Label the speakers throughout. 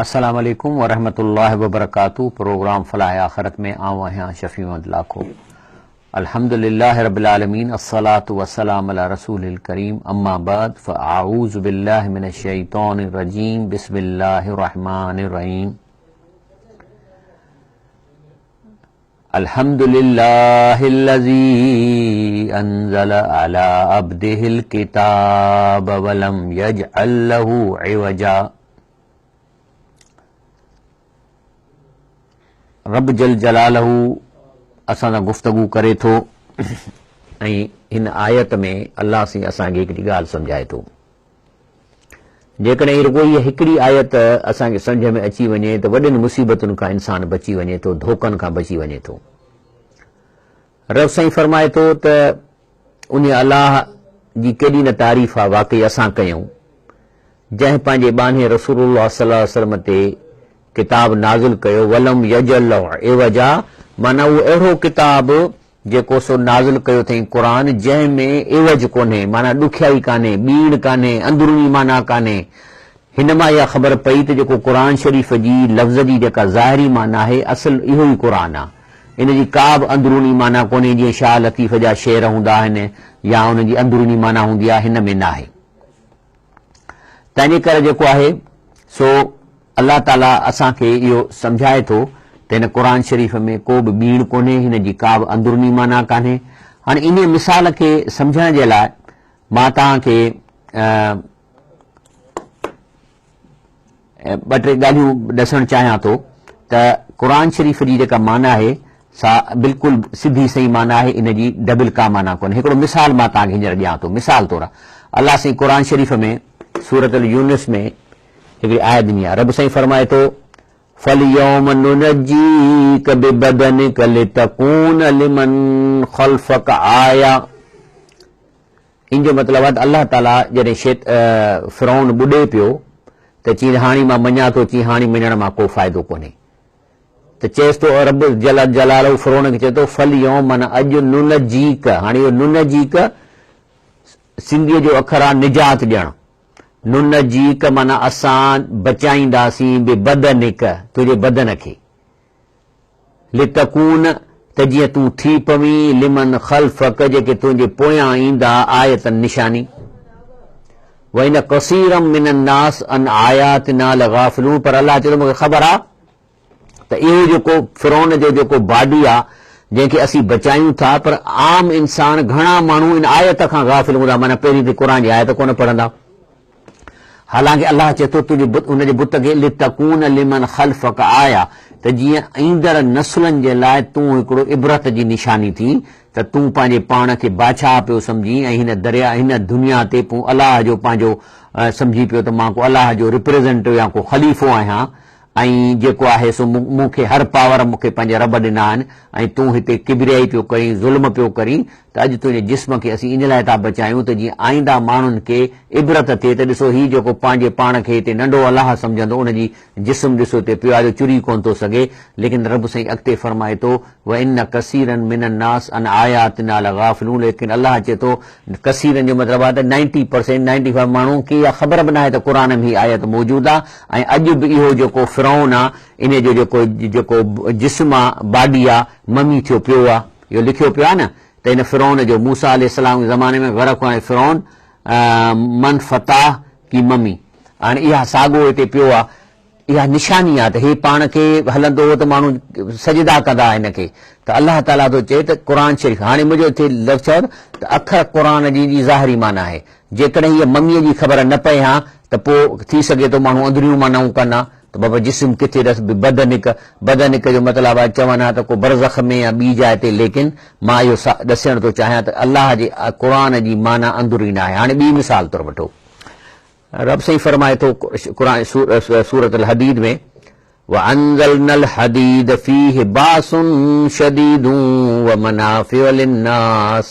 Speaker 1: السلام عليڪم ورحمة الله وبرڪاته پروگرام فلاح آخرت ۾ آئون آهيان شفيع محمد لاکو الحمد لله رب العالمين الصلاة والسلام علي رسول الڪريم اما بعد فاعوذ بالله من الشيطان الرجيم بسم الله الرحمن الرحيم الحمد لله الذي انزل على عبده الڪتاب ولم يجعل له عوجا رب جل جلاله اسان سان گفتگو ڪري ٿو ۽ هن آيت ۾ الله سائين اسان کي هڪڙي ڳالهه سمجهائي ٿو. جيڪڏهن رڳو هيء هڪڙي آيت اسان کي سمجهه ۾ اچي وڃي ته وڏين مصيبتن کان انسان بچي وڃي ٿو، ڌوڪن کان بچي وڃي ٿو. رب سائين فرمائي ٿو ته انهيء الله جي ڪيڏي نه تعريف آ واقعي اسان ڪيون، جنهن پنهنجي ٻانهي رسول الله صلي الله عليه وسلم تي ڪتاب نازل ڪيو، ولم يجعل له عوجا معنيٰ اهو اهڙو ڪتاب جيڪو سو نازل ڪيو اٿئين قرآن جنهن ۾ عوج ڪونهي معنيٰ ڏکيائي ڪانهي، ٻيڻ ڪانهي، اندروني معنيٰ ڪانهي. هن مان اها خبر پئي ته جيڪو قرآن شريف جي لفظ جي جيڪا ظاهري معنيٰ آهي اصل اهو ئي قرآن آهي. ان جي ڪا به اندروني معنيٰ ڪونهي جيئن شاهه لطيف جا شعر هوندا آهن يا انهن جي اندروني معنيٰ هوندي آهي هن ۾ ناهي. تنهنجي ڪري جيڪو آهي سو الله تعاليٰ اسان کي اهو سمجهائي ٿو ته هن قرآن شريف ۾ ڪو به ٻيڻ ڪونهي، هن جي ڪا به اندروني معنيٰ ڪانهي. هاڻي انهيء مثال کي سمجهڻ جي لاء مان توهان کي ٻه ٽي ڳالهيون ڏسڻ چاهيان ٿو ته قرآن شريف جي جيڪا معنيٰ آهي سا بلڪل سڌي سئين معنيٰ آهي ان جي ڊبل ڪا معنيٰ ڪونهي. هڪڙو مثال مان توهان کي هينئر ڏيان ٿو. مثال طور الله سائين قرآن شريف ۾ سورة اليونس ۾ هڪڙي آيت ڏني آهي. رب سائين فرمائي ٿو، فاليوم ننجيک ببدنک لتڪون لمن خلفک آية. ان جو مطلب آهي ته الله تعاليٰ جڏهن شيط فرعون ٻڏي پيو ته چين هاڻي مان مڃان ٿو، چين هاڻي مڃڻ مان ڪو فائدو ڪونهي. ته چيس ٿو رب جل جلاله فرعون کي چئي ٿو فاليوم معنيٰ اڄ ننجيک، هاڻي اهو ننجيک سنڌيء جو اکر آهي نجات ڏيڻ، ننجيک معنيٰ اسان بچائينداسين ببدنک تنهنجي بدن کي، لتڪون ته جيئن تون ٿي پوين لمن خلفک جيڪي تنهنجي پويان ايندا آية نشاني. وان ڪثيرا من الناس عن آياتنا لغافلون پر الله چئي ٿو مون کي خبر آ ته اهو جيڪو فرعون جو جيڪو باڊي آ جنهن کي اسين بچايون ٿا پر عام انسان گهڻا ماڻهو ان آيت کان غافل هوندا معنيٰ پهرين ته قرآن جي آيت ڪونه پڙهندا حالانڪه الله چئي ٿو تنهنجي بت ان جي بت کي لتڪون لمن خلفک آية ته جيئن ايندڙ نسلن جي لاء تون هڪڙو عبرت جي نشاني ٿين ته تون پنهنجي پاڻ کي بادشاهه پيو سمجهين ۽ هن دريا هن دنيا تي پون الله جو پنهنجو سمجهين پيو ته مان ڪو الله جو رپريزنٽو يا ڪو خليفو آهيان ۽ جيڪو آهي سو مون کي هر پاور مون کي پنهنجي رب ڏنا آهن ۽ تون هتي ڪبريائي پيو ڪرين ظلم پيو ڪرين ته اڄ تنهنجي جسم کي اسين ان لاء ٿا بچايون ته جيئن آئنده ماڻهن کي عبرت ٿئي ته ڏسو هي جيڪو پنهنجي پاڻ کي هتي ننڍو الله سمجهندو ان جي جسم ڏسو هتي پيو آهي جو چري ڪونه ٿو سگهي ليڪن رب سائين اڳتي فرمائي ٿو وان ڪثيرا من الناس عن آياتنا لغافلون ليڪن الله چئي ٿو ڪثيرا جو مطلب آهي ته نائنٽي پرسينٽ نائنٽي فائيو ماڻهن کي اها خبر به ناهي ته قرآن ۾ هي آيت موجود آهي ۽ اڄ به اهو جيڪو فرعون آهي انهي جو جيڪو جيڪو جسم آهي باڊي آهي ممي ٿيو پيو آهي اهو لکيو پيو آهي نه ته هن فرعون جو موسيٰ عليه السلام جي زماني ۾ غرق هئا فرعون من فتاح ڪي ممي هاڻي اها ساڳو هتي پيو آهي اها نشاني آهي ته هي پاڻ کي هلندو هو ته ماڻهو سجدا ڪندا هن کي ته الله تعاليٰ ٿو چئي ته قرآن شريف هاڻي منهنجو هتي لفظ ڇا ته اکر قرآن جي جي ظاهري معنيٰ آهي جيڪڏهن هيء مميء جي خبر نه پئي ها ته پوء ٿي سگهي ٿو ماڻهو اندريون معنائون ڪن ها ته بابا جسم ڪٿي رس به بدنڪ بدنڪ جو مطلب آهي چون ها ته ڪو برزخ ۾ يا ٻي جاء تي ليڪن مان اهو ڏسڻ ٿو چاهيان ته الله جي قرآن جي معنيٰ اندرين آهي هاڻي ٻي مثال طور وٺو رب سائين فرمائي ٿو قرآن سورة الحديد ۾ وانزلنا الحديد فيه باس شديد ومنافع للناس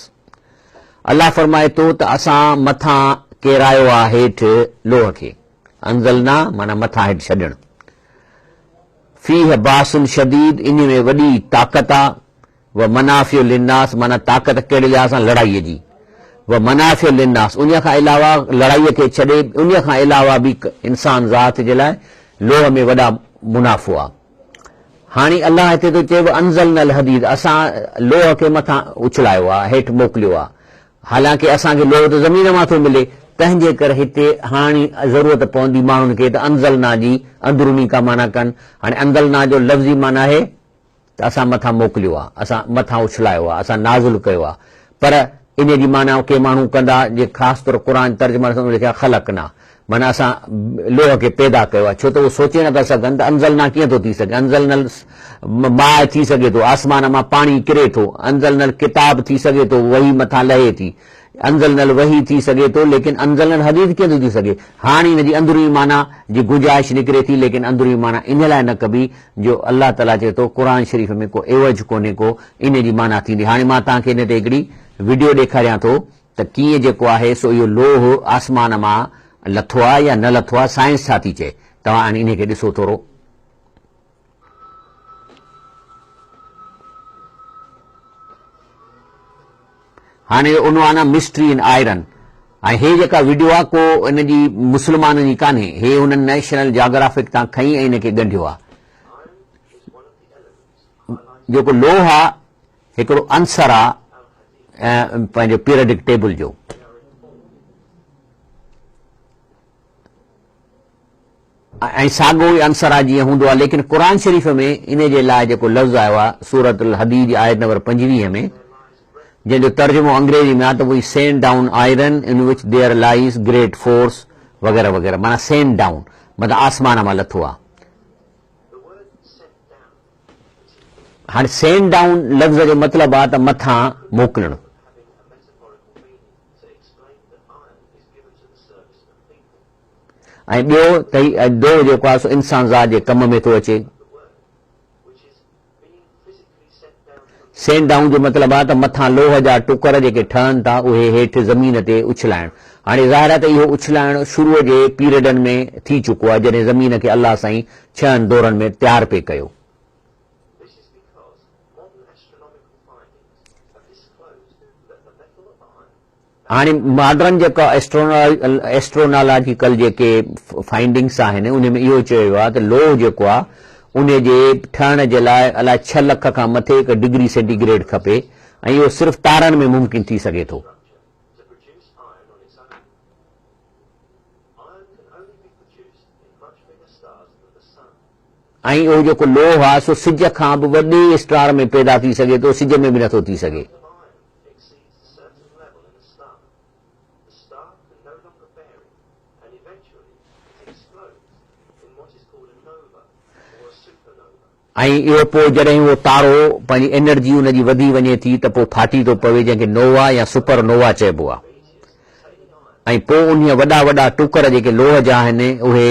Speaker 1: الله فرمائي ٿو ته اسان مٿان ڪيرايو آ هيٺ لوهه کي انزلنا معنيٰ مٿان هيٺ ڇڏڻ فيه باس شديد ان ۾ وڏي طاقت آ و منافع للناس معنيٰ طاقت ڪهڙي لحاظ سان لڙائيء جي و منافع للناس انهيء کان علاوه لڙائيء کي ڇڏي انهيء کان علاوه به انسان ذات جي لاء لوهه ۾ وڏا منافعو آ. هاڻي الله هتي ٿو چئي وانزلنا الحديد اسان لوهه کي مٿان اڇلايو آ، هيٺ موڪليو آ. حالانڪه اسان کي لوهه ته زمين مان ٿو ملي، تنهن جي ڪري هتي هاڻي ضرورت پوندي ماڻهن کي ته انزلنا جي اندروني ڪا معنيٰ ڪن. هاڻي انزلنا جو لفظي معنيٰ آهي ته اسان مٿان موڪليو آ، اسان مٿان اڇلايو آ، اسان نازل ڪيو آ. پر انهيء جي معنيٰ ڪي ماڻهو ڪندا جي خاص طور قرآن ترجما ڏسندا انهن لکيو آ خلقنا معنيٰ اسان لوهه کي پيدا ڪيو آ ڇو ته اهو سوچي نٿا سگهن ته انزلنا ڪيئن ٿو ٿي سگهي انزلنا الماء ٿي سگهي ٿو آسمان مان پاڻي ڪري ٿو انزلنا الڪتاب ٿي سگهي ٿو وحي مٿان لهي ٿي انزلنا الوحي ٿي سگهي ٿو ليڪن انزلنا الحديد ڪيئن ٿو ٿي سگهي هاڻي ان جي اندروني معنيٰ جي گنجائش نڪري ٿي ليڪن اندروني معنيٰ ان لاء نه ڪبي جو الله تعاليٰ چئي ٿو قرآن شريف ۾ ڪو عوض ڪونهي ڪو انهي جي معنيٰ ٿيندي. هاڻي مان توهان کي ان تي هڪڙي وڊيو ڏيکاريان ٿو ته ڪيئن جيڪو آهي سو اهو لوهه آسمان مان لٿو آهي يا نه لٿو آهي، سائنس ڇا ٿي چئي. توهان هاڻي انهي کي ڏسو ٿورو. هاڻي اهو عنوان آهي مسٽري ان آئرن ۽ هي جيڪا وڊيو آهي ڪو ان جي مسلمانن جي ڪانهي، هي هنن نيشنل جاگرافڪ تان کنئي ۽ ان کي ڳنڍيو آهي. جيڪو لوهه آ هڪڙو عنصر آ پنهنجو پيريڊڪ ٽيبل جو. ۽ ساڳو ئي عنصر آ جيئن هوندو آ ليڪن قرآن شريف ۾ ان جي لاء جيڪو لفظ آيو آ سورة الحديد جي آيت نمبر 25 ۾ جنهن جو ترجمو انگريزي ۾ آ ته we send down iron in which there lies great force وغيره وغيره معنيٰ سينڊ ڊائون مطلب آسمان مان لٿو آ. هاڻي سينڊ ڊائون لفظ جو مطلب آ ته مٿان موڪلڻ. ۽ ٻيو ته هي ڏوهه جيڪو آهي سو انسان ذات جي ڪم ۾ ٿو اچي. سينڊ ڊائون جو مطلب آهي ته مٿان لوهه جا ٽڪر جيڪي ٺهن ٿا اهي هيٺ زمين تي اڇلائڻ. هاڻي ظاهر آهي ته اهو اڇلائڻ شروع جي پيريڊن ۾ ٿي چڪو آهي جڏهن زمين کي الله سائين ڇهن دورن ۾ تيار پئي ڪيو. هاڻي ماڊرن جيڪا ايسٽرونالاجيڪل جيڪي فائنڊنگس آهن ان ۾ اهو چيو ويو آهي ته لوهه جيڪو آهي ان جي ٺهڻ جي لاء الائي ڇهه لک کان مٿي هڪ ڊگري سينٽي گريڊ کپي ۽ اهو صرف تارن ۾ ممڪن ٿي سگهي ٿو. ۽ اهو جيڪو لوهه آهي سو سج کان به وڏي اسٽار ۾ پيدا ٿي سگهي ٿو سج ۾ به نٿو ٿي سگهي.
Speaker 2: exceeds a certain level in a star, the star can no longer bear it and eventually it explodes in what is called a nova or a supernova.
Speaker 1: ۽ اهو پوء جڏهن اهو تارو پنهنجي انرجي ان جي وڌي وڃي ٿي ته پوء ڦاٽي ٿو پوي جنهن کي نووا يا سپر نووا چئبو آهي. ۽ پوء انهيء وڏا وڏا ٽڪر جيڪي لوهه جا آهن اهي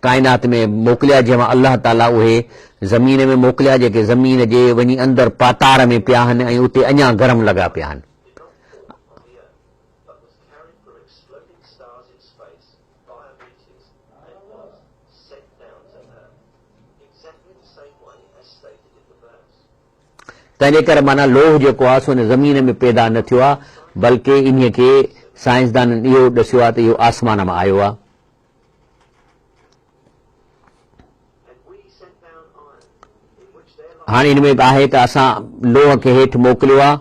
Speaker 1: ڪائنات ۾ موڪليا جنهن مان الله تعاليٰ اهي زمين ۾ موڪليا جيڪي زمين جي وڃي اندر پاتار ۾ پيا آهن ۽ اتي اڃا گرم لڳا پيا آهن. تنهنجي ڪري معنيٰ لوهه جيڪو آهي سو هن زمين ۾ پيدا نه ٿيو آهي، بلڪه انهيء کي سائنسدانن اهو ڏسيو آهي ته اهو آسمان مان آيو آهي. هاڻي ان ۾ به آهي ته اسان لوهه کي هيٺ موڪليو آهي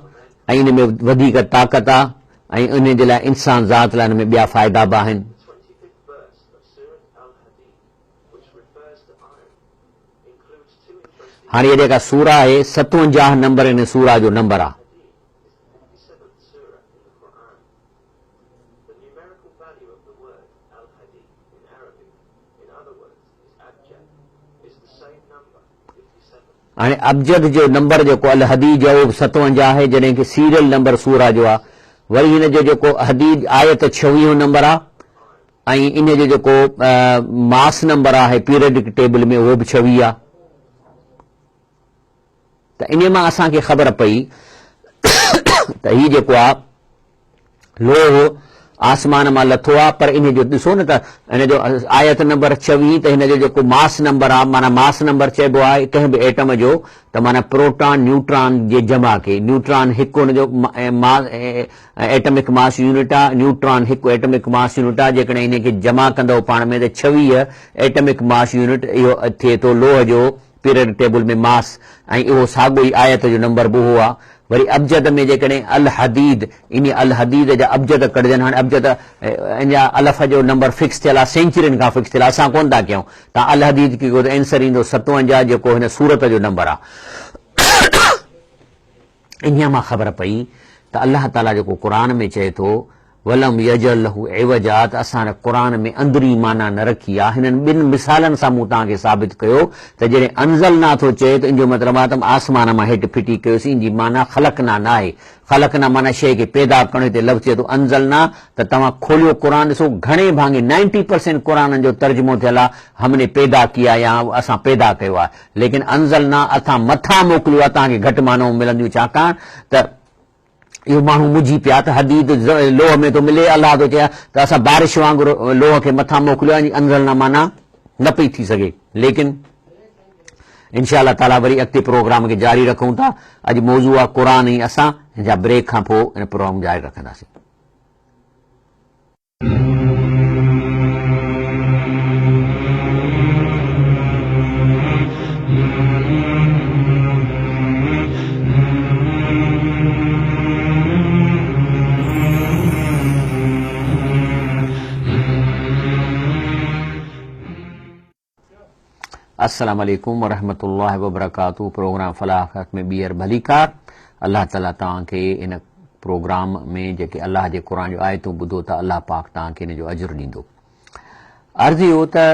Speaker 1: ۽ ان ۾ وڌيڪ طاقت آهي ۽ ان جي لاء انسان ذات لاء ان ۾ ٻيا فائدا به آهن. هاڻي هيء جيڪا سورة آهي، 57 نمبر ان سورة جو نمبر آهي. هاڻي ابجد جو نمبر جيڪو الحديد جو آهي اهو به 57 آهي، جڏهن ڪه سيريل نمبر سورة جو آهي. وري هن جو جيڪو حديد آيت ڇويهون نمبر آهي. ۽ ان جو جيڪو ماس نمبر آهي پيريڊڪ ٽيبل ۾ اهو به 26 آهي ته انهي مان اسان کي خبر پئي ته هي جيڪو آهي لوهه آسمان مان لٿو آ پر انهي جو ڏسو نه ته هن جو آيت نمبر 26 ته هن جو جيڪو ماس نمبر آ معنيٰ ماس نمبر چئبو آهي ڪنهن به ايٽم جو ته معنيٰ پروٽان نيوٽران جي جمع کي نيوٽران هڪ ان جو ايٽمڪ ماس يونٽ آ نيوٽران هڪ ايٽمڪ ماس يونٽ آ جيڪڏهن انهي کي جمع ڪندؤ پاڻ ۾ ته 26 ايٽمڪ ماس يونٽ اهو ٿئي ٿو لوهه جو پيريڊ ٽيبل ۾ ماس ۽ اهو ساڳيو ئي آيت جو نمبر به اهو آ. وري ابجد ۾ جيڪڏهن الحديد انهي الحديد جا ابجد ڪڍجن هاڻي ابجد ان جا الف جو نمبر فڪس ٿيل آ سينچرين کان فڪس ٿيل آ اسان ڪونه ٿا ڪيون تان الحديد کي ڪيو ته اينسر ايندو 57 جيڪو هن سورت جو نمبر آ. انهيء مان خبر پئي ته الله تعاليٰ جيڪو قرآن ۾ چئي ٿو، ولم يجعل له عوجا ته اسان هن قرآن ۾ اندرين معنيٰ نه رکي آهي. هنن ٻن مثالن سان مون توهان کي ثابت ڪيو ته جڏهن انزلنا ٿو چئي ته ان جو مطلب آهي ته آسمان مان هيٺ ڦٽي ڪيوسين ان جي معنيٰ خلقنا نه آهي. خلقنا معنيٰ شيء کي پيدا ڪرڻ هتي لفظ چئي ٿو انزلنا ته توهان کوليو قرآن ڏسو گهڻي ڀاڱي نائنٽي پرسينٽ قرآنن جو ترجمو ٿيل آهي هم ني پيدا ڪيا يا اسان پيدا ڪيو آهي. ليڪن انزلنا اسان مٿان موڪليو آهي توهان کي گهٽ معنائون ملنديون ڇاڪاڻ ته اهو ماڻهو مجهي پيا ته حديد لوهه ۾ ٿو ملي الله ٿو چئي ته اسان بارش وانگر لوهه کي مٿان موڪليو آهي انزلنا معنيٰ نه پئي ٿي سگهي ليڪن انشاء الله تعالي وري اڳتي پروگرام کي جاري رکون ٿا اڄ موضوع آهي قرآن ۽ اسان جا بريڪ کان پوء ان پروگرام جاري رکنداسين. السلام عليڪم ورحمة الله وبرڪاته پروگرام فلاح آخرت ۾ ٻيهر ڀليڪار الله تعالي توهان کي ان پروگرام ۾ جيڪي الله جي قرآن جون آيتون ٻڌو ٿا الله پاڪ توهان کي ان جو اجر ڏيندو عرض اهو ته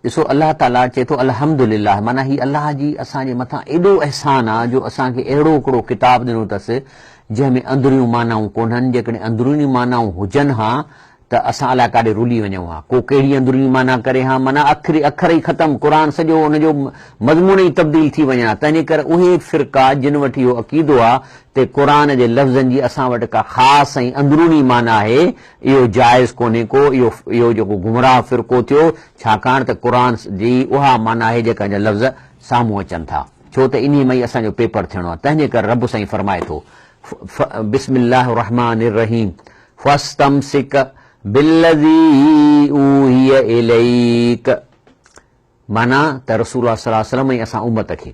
Speaker 1: ڏسو الله تعالي چئي ٿو الحمد لله معنيٰ هي الله جي اسان جي مٿان ايڏو احسان آ جو اسان کي اهڙو هڪڙو ڪتاب ڏنو اٿس جنهن ۾ اندريون معنائون ڪونهن جيڪڏهن اندروني معنائون هجن ها ته اسان الائي ڪاڏي رلي وڃون ها، ڪو ڪهڙي اندروني معنيٰ ڪري ها، معنيٰ اکر اکر ئي ختم، قرآن سڄو ان جو مضمون ئي تبديل ٿي وڃن ها، تنهنجي ڪري اهي فرقا جن وٽ اهو عقيدو آ ته قرآن جي لفظن جي اسان وٽ ڪا خاص ۽ اندروني معنيٰ آهي، اهو جائز ڪونهي ڪو، اهو اهو جيڪو گمراهه فرقو ٿيو، ڇاڪاڻ ته قرآن جي اها معنيٰ آهي جيڪا ان جا لفظ سامهون اچن ٿا، ڇو ته انهي مان ئي اسان جو پيپر ٿيڻو آ، تنهنجي ڪري رب سائين فرمائي ٿو، بسم الله الرحمٰن الرحيم. فاستمسڪ بالذي اوحي اليڪ معنيٰ ته رسول الله صلي الله عليه وسلم ۽ اسان امت کي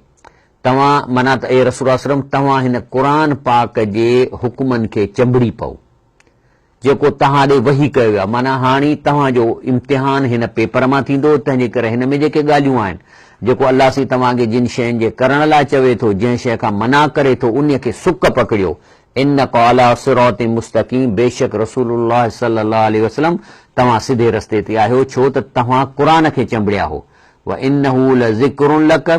Speaker 1: توهان معنيٰ ته اي رسول الله صلي الله عليه وسلم توهان هن قرآن پاڪ جي حڪمن کي چنبڙي پئو جيڪو توهان ڏي وحي ڪيو ويو آهي معنيٰ هاڻي توهان جو امتحان هن پيپر مان ٿيندو تنهن جي ڪري هن ۾ جيڪي ڳالهيون آهن جيڪو الله سائين توهان کي جن شين جي ڪرڻ لاء چوي ٿو جنهن شيء کان منع ڪري ٿو انهي کي سڪ پڪڙيو انک علی صراط مستقيم بيشڪ رسول الله صلي الله عليه وسلم توهان سڌي رستي تي آهيو ڇو ته توهان قرآن کي چنبڙيا هو وانه لذڪر لک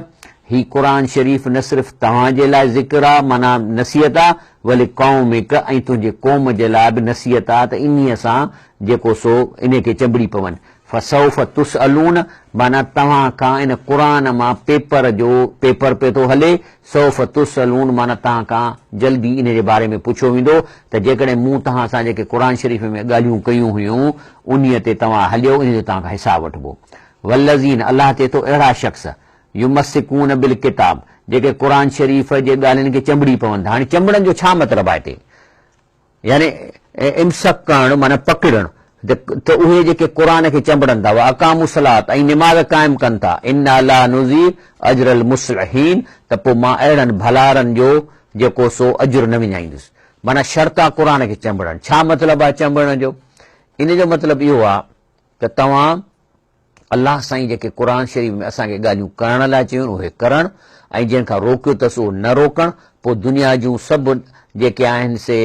Speaker 1: هي قرآن شريف نه صرف توهان جي لاء ذڪر آ معنيٰ نصيحت آ ولقومک ۽ تنهنجي قوم جي لاء به نصيحت آ ته انهيء سان جيڪو سو انهي کي چنبڙي پون فسوف تسئلون معنيٰ توهان کان ان قرآن مان پيپر جو پيپر پيو ٿو هلي، سوف تسئلون معنيٰ توهان کان جلدي ان جي باري ۾ پڇيو ويندو ته جيڪڏهن مون توهان سان جيڪي قرآن شريف ۾ ڳالهيون ڪيون هيون انهيء تي توهان هليو انهيء جو توهان کان حساب وٺبو. والذين الله چئي ٿو اهڙا شخص يمسڪون بالڪتاب جيڪي قرآن شريف جي ڳالهين کي چنبڙي پون ٿا هاڻي چنبڙڻ جو ڇا مطلب آهي هتي؟ يعني امسڪ ڪرڻ معنيٰ پڪڙڻ ته اهي جيڪي قرآن کي چنبڙن ٿا واقاموا الصلاة ۽ نماز قائم ڪن ٿا انا لا نضيع اجر المصلحين ته پوء مان اهڙن ڀلارن جو جيڪو سو اجر نه وڃائيندس معنيٰ شرط آهي قرآن کي چنبڙڻ ڇا مطلب آهي چنبڙڻ جو ان جو مطلب اهو آهي ته توهان الله سائين جيڪي قرآن شريف ۾ اسان کي ڳالهيون ڪرڻ لاء چيون اهي ڪرڻ ۽ جنهن کان روڪيو اٿس اهو نه روڪڻ پوء دنيا جون سڀ جيڪي آهن سي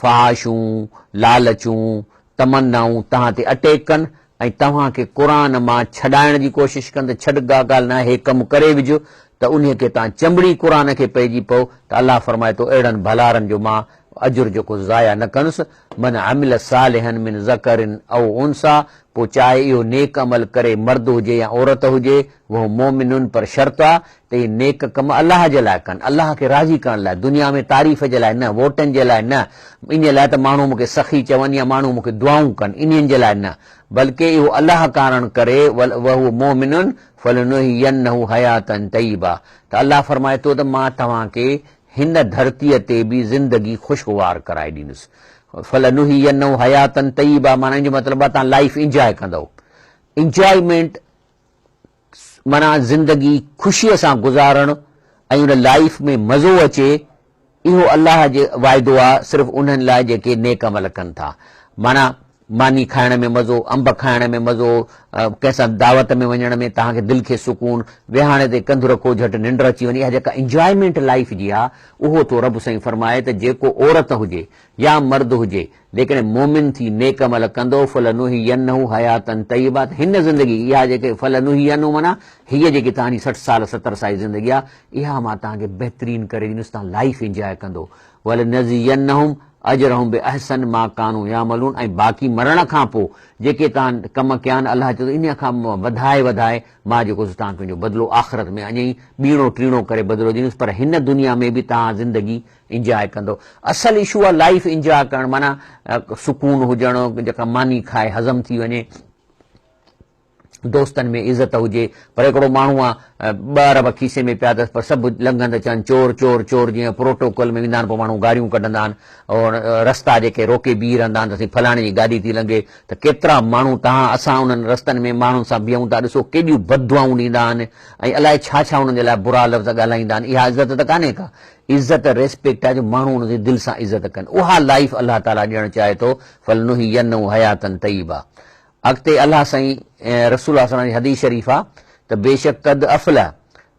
Speaker 1: فحاشون، لالچون، تمنائون توهان تي اٽيڪ ڪن ۽ توهان کي قرآن مان ڇڏائڻ جي ڪوشش ڪن ته ڇڏ ڪا ڳالهه ناهي هي ڪم ڪري وجهه ته انهي کي توهان چنبڙي قرآن کي پئجي پئو ته الله فرمائي ٿو اهڙن ڀلارن جو مان اجر جيڪو ضايع نه ڪندس، من عمل صالحا من ذڪر او انثيٰ پوء چاهي اهو نيڪ عمل ڪري مرد هجي يا عورت هجي، وهو مؤمن پر شرط آ ته اهي نيڪ ڪم الله جي لاء ڪن، الله کي راضي ڪرڻ لاء، دنيا ۾ تعريف جي لاء نه، ووٽن جي لاء نه، انهيء لاء ته ماڻهو مون کي سخي چون يا ماڻهو مون کي دعائون ڪن، انهين جي لاء نه، بلڪه اهو الله ڪارڻ ڪري، وهو مؤمن فلنحيينه حياة طيبة ته الله فرمائي ٿو ته مان توهان کي هن ڌرتيء تي به زندگي خوشگوار ڪرائي ڏيندس. فلنحيينه حياة طيبة معنيٰ ان جو مطلب آهي توهان لائيف انجواء ڪندؤ. انجوائمينٽ معنيٰ زندگي خوشيء سان گذارڻ ۽ ان لائيف ۾ مزو اچي اهو الله جي واعدو آهي صرف انهن لاء جيڪي نيڪ عمل ڪن ٿا. معنيٰ ماني کائڻ ۾ مزو، انب کائڻ ۾ مزو، ڪنهن سان دعوت ۾ وڃڻ ۾ توهان کي دل کي سڪون، ويهاڻي تي ڪنڌ رکو جهٽ ننڊ اچي وڃي، اها جيڪا انجوائمينٽ لائيف جي آهي اهو ٿو رب سائين فرمائي ته جيڪو عورت هجي يا مرد هجي جيڪڏهن مؤمن ٿي نيڪ عمل ڪندو فلنحيينه حياة طيبه ته هن زندگي اها جيڪي فلنحيينه معنيٰ هيء جيڪي توهان جي 60 سال 70 سال جي زندگي آهي اها مان توهان کي بهترين ڪري ڏيندس توهان لائيف انجواء ڪندو ولنجزينهم اجرهم باحسن ما ڪانوا يعملون ۽ باقي مرڻ کان پوء جيڪي توهان ڪم ڪيا آهن الله چئي ٿو انهيء کان وڌائي وڌائي مان جيڪو سو توهان کي ان جو بدلو آخرت ۾ اڃا ئي ٻيڻو ٽيڻو ڪري بدلو ڏيندس پر هن دنيا ۾ به توهان زندگي انجواء ڪندو. اصل اشو آهي لائيف انجواء ڪرڻ معنيٰ سڪون هجڻ جيڪا ماني کائي هضم ٿي وڃي دوستن ۾ عزت هجي پر هڪڙو ماڻهو آ ٻه ارب کيسي ۾ پيا اٿس پر سڀ لنگهن ته چون چور چور چور جيئن پروٽوڪول ۾ ويندا آهن پوء ماڻهو گاريون ڪڍندا آهن اور رستا جيڪي روڪي بيهي رهندا آهن ته سائين فلاڻي جي گاڏي ٿي لنگهي ته ڪيترا ماڻهو تهان اسان انهن رستن ۾ ماڻهن سان بيهون ٿا ڏسو ڪيڏيون بددعائون ڏيندا آهن ۽ الائي ڇا ڇا انهن جي لاء برا لفظ ڳالهائيندا آهن اها عزت ته ڪانهي ڪا عزت Respect آهي جو ماڻهو ان جي دل سان عزت ڪن اها لائيف الله تعالي ڏيڻ چاهي ٿو فلنحيينه حياة طيبه اڳتي الله سائين رسول الله صلي الله جي حديث شريف آ ته بيشڪ قد افلح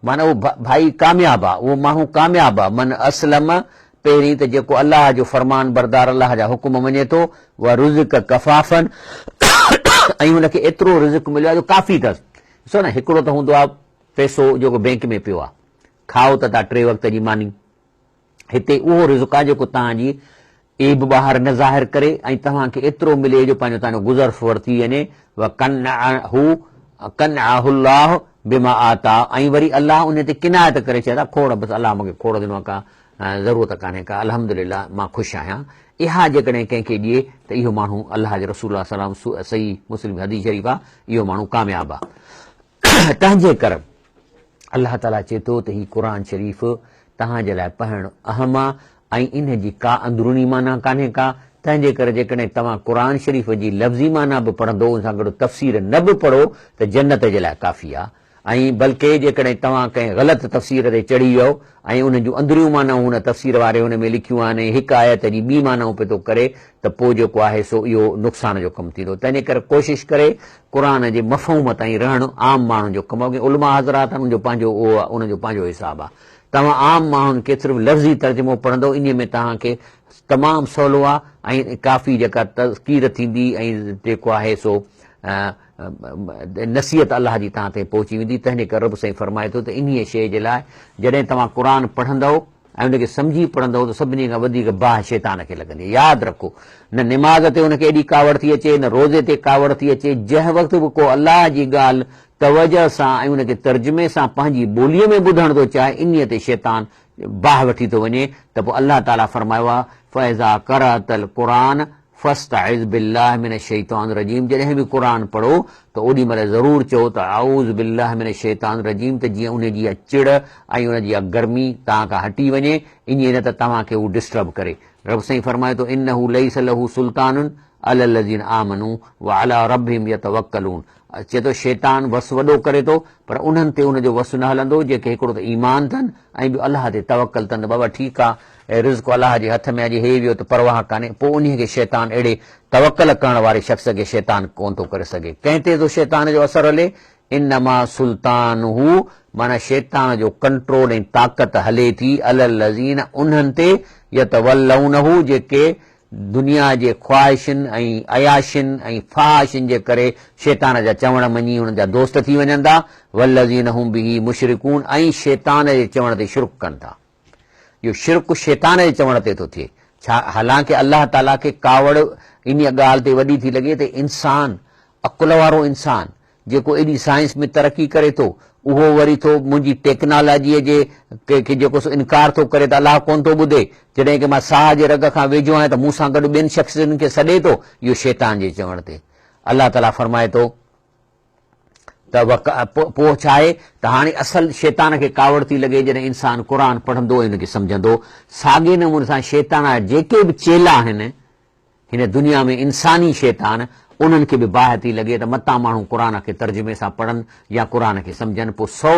Speaker 1: معنيٰ اهو ڀائي ڪامياب آ اهو ماڻهو ڪامياب آ من اسلم پهرين ته جيڪو الله جو فرمان بردار الله جا حڪم مڃي ٿو ورزق ڪفافا ۽ هن کي ايترو رزق مليو آ جو ڪافي اٿس ڏسو نه هڪڙو ته هوندو آ پئسو جيڪو بينڪ ۾ پيو آ کائو ته ٿا ٽي وقت جي ماني. هتي اهو رزق آهي جيڪو توهان جي عيب ٻاهر نه ظاهر ڪري ۽ توهان کي ايترو ملي جو پنهنجو توهان جو گذر سفر ٿي وڃي وقنعه قنعه الله بما آتاه ۽ وري الله ان تي قناعت ڪري ڇڏي ته کوڙ بس الله مون کي کوڙ ڏنو آهي ڪا ضرورت ڪانهي ڪا الحمدلله مان خوش آهيان اها جيڪڏهن ڪنهن کي ڏئي ته اهو ماڻهو الله جي رسول الله صلي الله عليه وسلم صحيح مسلم حديث شريف آهي اهو ماڻهو ڪامياب آهي تنهنجي ڪرم الله تعاليٰ چئي ٿو ته هي قرآن شريف توهان جي لاء پڙهڻ اهم آ ۽ ان جي ڪا اندروني معنيٰ ڪانهي ڪا، تنهن جي ڪري جيڪڏهن توهان قرآن شريف جي لفظي معنيٰ به پڙهندو ان سان گڏ تفسير نه به پڙهو ته جنت جي لاء ڪافي آ ۽ بلڪه جيڪڏهن توهان ڪنهن غلط تفسير تي چڙهي ويو ۽ انهن جون اندريون معنائون هن تفسير واري هن ۾ لکيون آهن ۽ هڪ آيت جي ٻي معنائون پئي ٿو ڪري ته پوء جيڪو آهي سو اهو نقصان جو ڪم ٿيندو تنهنجي ڪري ڪوشش ڪري قرآن جي مفهوم تائين رهڻ عام ماڻهن جو ڪم آهي علماء حضرات آهن ان جو پنهنجو اهو آهي انهن جو پنهنجو حساب آهي توهان عام ماڻهن کي صرف لفظي ترجمو پڙهندو انهي ۾ توهان کي تمام سولو آهي ۽ ڪافي جيڪا تذڪير ٿيندي ۽ جيڪو آهي سو نصيحت الله جي توهان تائين پهچي ويندي تنهنجي ڪري رب سائين فرمائي ٿو ته انهيء شيء جي لاء جڏهن توهان قرآن پڙهندؤ ۽ ان کي سمجهي پڙهندؤ ته سڀني کان وڌيڪ باهه شيطان کي لڳندي. ياد رکو نه نماز تي ان کي ايڏي ڪاوڙ ٿي اچي نه روزي تي ڪاوڙ ٿي اچي جنهن وقت به ڪو الله جي ڳالهه توجه سان ۽ ان کي ترجمي سان پنهنجي ٻوليء ۾ ٻڌڻ ٿو چاهي انهيء تي شيطان باهه وٺي ٿو وڃي ته پوء الله تعاليٰ فرمايو آهي فاذا قرأت القرآن فاستعذ بالله من الشيطان الرجيم جڏهن به قرآن پڙهو ته اوڏي مهل ضرور چئو ته اعوذ بالله من الشيطان الرجيم ته جيئن ان جي اها چڙ ۽ ان جي اها گرمي توهان کان هٽي وڃي ائين نه ته توهان کي هو ڊسٽرب ڪري. رب سائين فرمائي ٿو انه ليس له سلطان علي الذين آمنوا وعلي ربهم يتوڪلون چئي ٿو شيطان وس وڏو ڪري ٿو پر انهن تي ان جو وس نه هلندو جيڪي هڪڙو ته ايمان اٿن ۽ ٻيو الله تي توڪل اٿن ته بابا ٺيڪ آ رزق الله جي هٿ ۾ آ جي هي ويو ته پرواهه ڪانهي پوء انهي کي شيطان اهڙي توڪل ڪرڻ واري شخص کي شيطان ڪونه ٿو ڪري سگهي ڪنهن تي ٿو شيطان جو اثر هلي انما سلطانه معنيٰ شيطان جو ڪنٽرول ۽ طاقت هلي ٿي علي الذين انهن تي يتولونه جيڪي دنيا جي خواهشن ۽ عياشين ۽ فحاشين جي ڪري شيطان جا چوڻ مڃي انهن جا دوست ٿي وڃن ٿا، والذين هم به مشرڪون ۽ شيطان جي چوڻ تي شرڪ ڪن ٿا. اهو شرڪ شيطان جي چوڻ تي ٿو ٿئي. ڇا حالانڪه الله تعاليٰ کي ڪاوڙ انهيء ڳالهه تي وڏي ٿي لڳي ته انسان، عقل وارو انسان، جيڪو ايڏي سائنس ۾ ترقي ڪري ٿو، اهو وري ٿو منهنجي ٽيڪنالاجيء جي کي جيڪو سو انڪار ٿو ڪري ته الله ڪونه ٿو ٻڌي، جڏهن ڪه مان ساهه جي رڳ کان ويجهو آهيان ته مون سان گڏ ٻين شخصيتن کي سڏي ٿو، اهو شيطان جي چوڻ تي. الله تعاليٰ فرمائي ٿو ته پوء ڇا آهي ته هاڻي اصل شيطان کي ڪاوڙ ٿي لڳي جڏهن انسان قرآن پڙهندو ۽ ان کي سمجهندو. ساڳئي نموني سان شيطان جا جيڪي به چيلا آهن، هن دنيا ۾ انساني شيطان انهن کي به باهه ٿي لڳي ته متان ماڻهو قرآن کي ترجمي سان پڙهن يا قرآن کي سمجهن پوء سو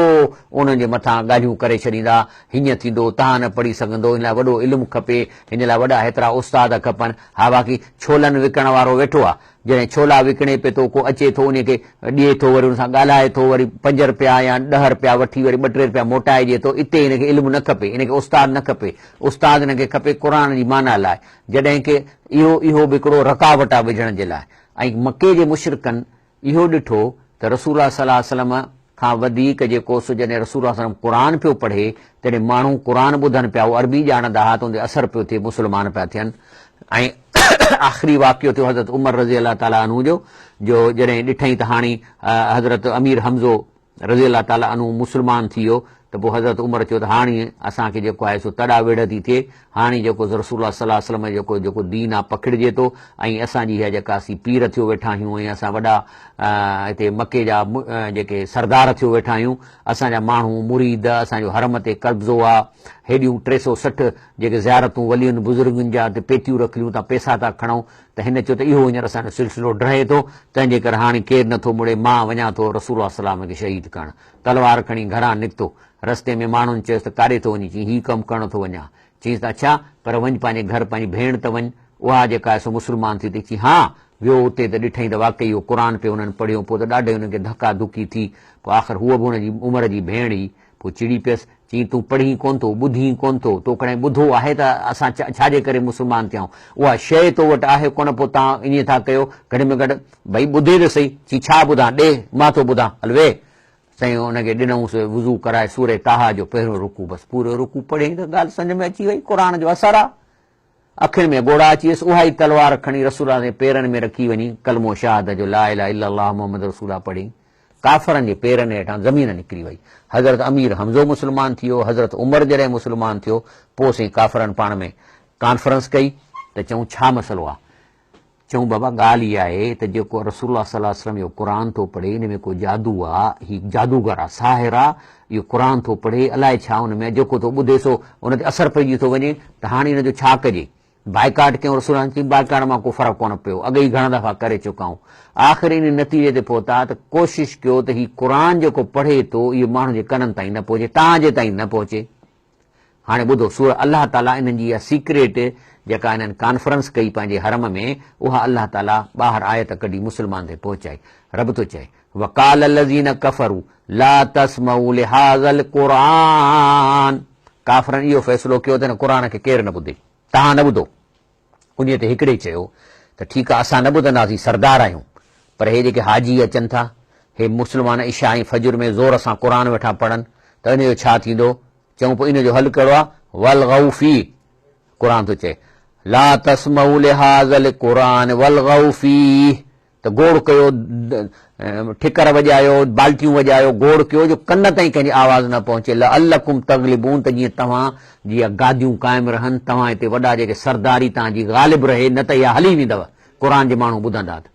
Speaker 1: انهن جي مٿان ڳالهيون ڪري ڇڏيندا، هيئن ٿيندو، تهان نه پڙهي سگهندو، هن لاء وڏو علم کپي، هن لاء وڏا هيترا استاد کپن، ها باقي ڇولن وڪڻڻ وارو ويٺو آ، جڏهن ڇولا وڪڻي پئي ٿو، ڪو اچي ٿو انهي کي ڏئي ٿو، وري ان سان ڳالهائي ٿو، وري پنج رپيا يا ڏهه رپيا وٺي وري ٻه ٽي رپيا موٽائي ڏئي ٿو، اتي هن کي علم نه کپي، هن کي استاد نه کپي، استاد هن کي کپي قرآن جي معنيٰ لاء، جڏهن ڪه اهو اهو به هڪڙو رڪاوٽ آ وجهڻ جي لاء ۽ مڪي جي مشرڪن اهو ڏٺو ته رسول الله صلي الله عليه وسلم کان وڌيڪ جيڪو سو جڏهن رسول الله صلي الله عليه وسلم قرآن پيو پڙهي تڏهن ماڻهو قرآن ٻڌن پيا هو عربي ڄاڻندا ها ته ان تي اثر پيو ٿئي مسلمان پيا ٿين ۽ آخري واقعو ٿيو حضرت عمر رضي الله تعالٰي عنه جو جو جڏهن ڏٺائين ته هاڻي حضرت امير حمزو رضي الله تعالٰي عنه مسلمان ٿي ويو ته پوء حضرت عمر چيو ته هاڻي اسان کي جيڪو آهي سو تڏا ويڙهه ٿي ٿئي، هاڻي جيڪو رسول الله صلي الله عليه وسلم جو جيڪو جيڪو دين آهي پکڙجي ٿو ۽ اسان جي اها جيڪا اسين پير ٿيو ويٺا آهيون ۽ اسان وڏا هتي مڪي جا جيڪي سردار ٿيو ويٺا آهيون، اسان جا ماڻهو مريد اسان جو حرم تي قبضو آهي، هيڏيون 360 جيڪي زيارتون ولين بزرگن جا هتي پيتيون رکليون تان پيسا ٿا کڻون ته هن چيو ته اهو هينئر اسان جو سلسلو ڊهي ٿو، تنهن جي ڪري هاڻي ڪير نه ٿو مڙي، مان وڃان ٿو رسول الله صلي الله عليه وسلم کي شهيد ڪرڻ. تلوار کڻي گهران نڪتو. رستي ۾ ماڻهن چيس ته ڪاڏي ٿو وڃين؟ چيائين هي ڪم ڪرڻ ٿو وڃان. چيائينس ته اڇا، پر وڃ پنهنجي گهر پنهنجي ڀيڻ ته وڃ، اها جيڪا آهي سو مسلمان ٿي اٿئي. چيائين ها! ويو اتي ته ڏٺائين ته واقعي اهو قرآن پئي انهن پڙهيو، پوء ته ڏاڍي انهن کي ڌڪا ڌڪي ٿي، پوء آخر هوء به هن جي عمر جي ڀيڻ هئي، پوء چڙي پيس، چيائين، تون پڙهين ڪونه ٿو، ٻڌين ڪونه ٿو، تو ڪڏهن ٻڌو آهي ته اسان ڇا جي ڪري مسلمان ٿيا آهيون؟ اها شيء تو وٽ آهي ڪونه، پوء توهان ائين ٿا ڪيو، گهٽ ۾ گهٽ ڀئي ٻڌي ته سهي. چيائين، ڇا ٻڌان؟ ڏي، مان ٿو ٻڌان، هل ويهه. سائين ان کي ڏنائونس، وضو ڪرائي سورة طٰهٰ جو پهريون رڪوع، بس پورو رڪوع پڙهيائين ته ڳالهه سمجهه ۾ اچي وئي، قرآن جو اثر آ. اکين ۾ ڳوڙها اچي ويس، اها ئي تلوار کڻي رسول الله جي پيرن ۾ رکي وڃي ڪلمو شهادت جو لا اله الا الله محمد رسول الله پڙهي ڪافرن جي پيرن هيٺان زمين نڪري وئي. حضرت امير حمزو مسلمان ٿي ويو، حضرت عمر جڏهن مسلمان ٿيو پوء سائين ڪافرن پاڻ ۾ ڪانفرنس ڪئي ته چئون ڇا مسئلو آ؟ چئون بابا ڳالهه اها آهي ته جيڪو رسول الله صلي الله عليه وسلم اهو قرآن ٿو پڙهي ان ۾ ڪو جادو آ، هي جادوگر آ، ساحر آ، اهو قرآن ٿو پڙهي الائي ڇا ان ۾ آ، جيڪو ٿو ٻڌي سو ان تي اثر پئجي ٿو وڃي ته هاڻي ان جو ڇا ڪجي؟ بائيڪاٽ ڪيون رسول الله چيائين بائيڪاٽ مان ڪو فرق ڪونه پيو، اڳي ئي گهڻا دفعا ڪري چڪا آهيون. آخر ان نتيجي تي پهتا ته ڪوشش ڪيو ته هي قرآن جيڪو پڙهي ٿو اهو ماڻهن جي ڪنن تائين نه پهچي، تان جي تائين نه پهچي. هاڻي ٻڌو سورة الله تعالي انهن جي اها سيڪريٽ جيڪا انهن ڪانفرنس ڪئي پنهنجي حرم ۾ اها الله تعالي ٻاهر آيت ڪڍي مسلمان تائين پهچائي رب ٿو چئي وقال الذين ڪفروا لا تسمعوا لهذا القرآن ڪافرن اهو فيصلو ڪيو ته هن قرآن کي ڪير نه ٻڌي توهان نه ٻڌو انهيء تي هڪڙي چيو ته ٺيڪ آ اسان نه ٻڌنداسين سردار آهيون پر هي جيڪي حاجي اچن ٿا هي مسلمان عشاء ۽ فجر ۾ زور سان قرآن ويٺا پڙهن ته انهيء جو ڇا ٿيندو؟ چئون پوء انهيء جو حل ڪهڙو آ؟ والغوا فيه قرآن ٿو چئي لا تسمعوا لهذا القرآن والغوا فيه ته گوڙ ڪيو، ٺڪر وڄايو، بالٽيون وڄايو، گوڙ ڪيو جو ڪن تائين ڪنهن جي آواز نه پهچي، لعلڪم تغلبون ته جيئن توهان جي اها گاديون قائم رهن، توهان هتي وڏا جيڪي سرداري توهان جي غالب رهي نه ته اها هلي ويندؤ، قرآن جي ماڻهو ٻڌندا ته.